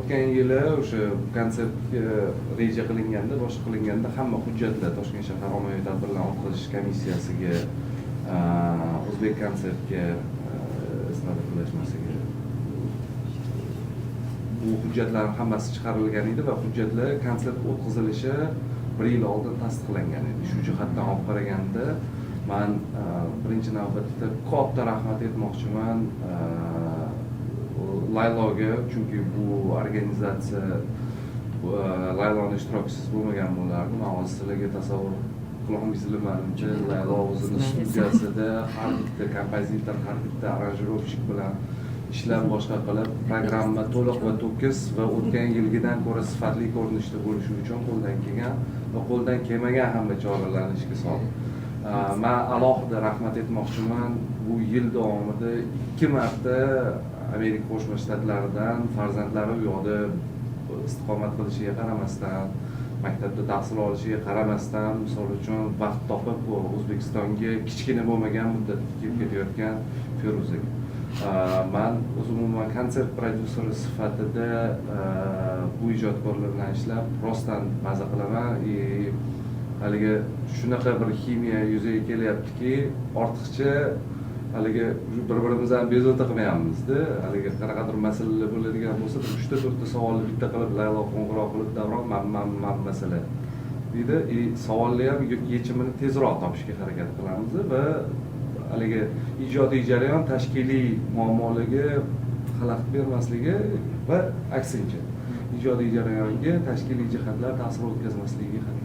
O'tgan yili o'sha konsertga reja qilinganda, boshqa qilinganda hamma hujjatlar Toshkent shahar ommaviy tadbirlarni o'tkazish komissiyasiga, O'zbek konsertga, estrada birlashmasiga bu hujjatlarni hammasi chiqarilgan edi va hujjatlar konsert o'tkazilishi bir yil oldin tasdiqlangan edi. Shu jihatdan olib qaraganda, man birinchi navbatda katta rahmat aytmoqchiman Layloga, chunki bu organizatsiya Layloni ishtirokchisiz bo'lmagan bo'lardi. Man hozir sizlarga tasavvur qilolmaysizlar manimcha, Laylo o'zini studiyasida har bitta kompozitor, har bitta аранжировщик bilan ishlab, boshqa qilib, programma to'liq va to'kis va o'tgan yilgidan ko'ra sifatli ko'rinishda bo'lishi uchun qo'ldan kelgan va qo'ldan kelmagan hamma choralarni ishga soldi. Man alohida rahmat aytmoqchiman, bu yil davomida ikki marta Amerika Qo'shma Shtatlaridan farzandlari u yoqda istiqomat qilishiga qaramasdan, maktabda tahsil olishiga qaramasdan, misol uchun, vaqt topib O'zbekistonga kichkina bo'lmagan muddatga kelib ketayotgan Feruzaga. Man o'zim umuman konsert prodyuseri sifatida bu ijodkorlar bilan ishlab rostdan maza qilaman и haligi shunaqa bir ximiya yuzaga kelyaptiki, ortiqcha haligi bir birimizni bezovta qilmayapmizda. Haligi qanaqadir masalalar bo'ladigan bo'lsa, bir uchta to'rtta savolni bitta qilib, Laylo qo'ng'iroq qilib, "Davron, man masala", deydi и savolni ham yechimini tezroq topishga harakat qilamiz va haligi ijodiy jarayon tashkiliy muammolarga xalaqit bermasligi va aksincha, ijodiy jarayonga tashkiliy jihatlar ta'sir o'tkazmasligiga harakat.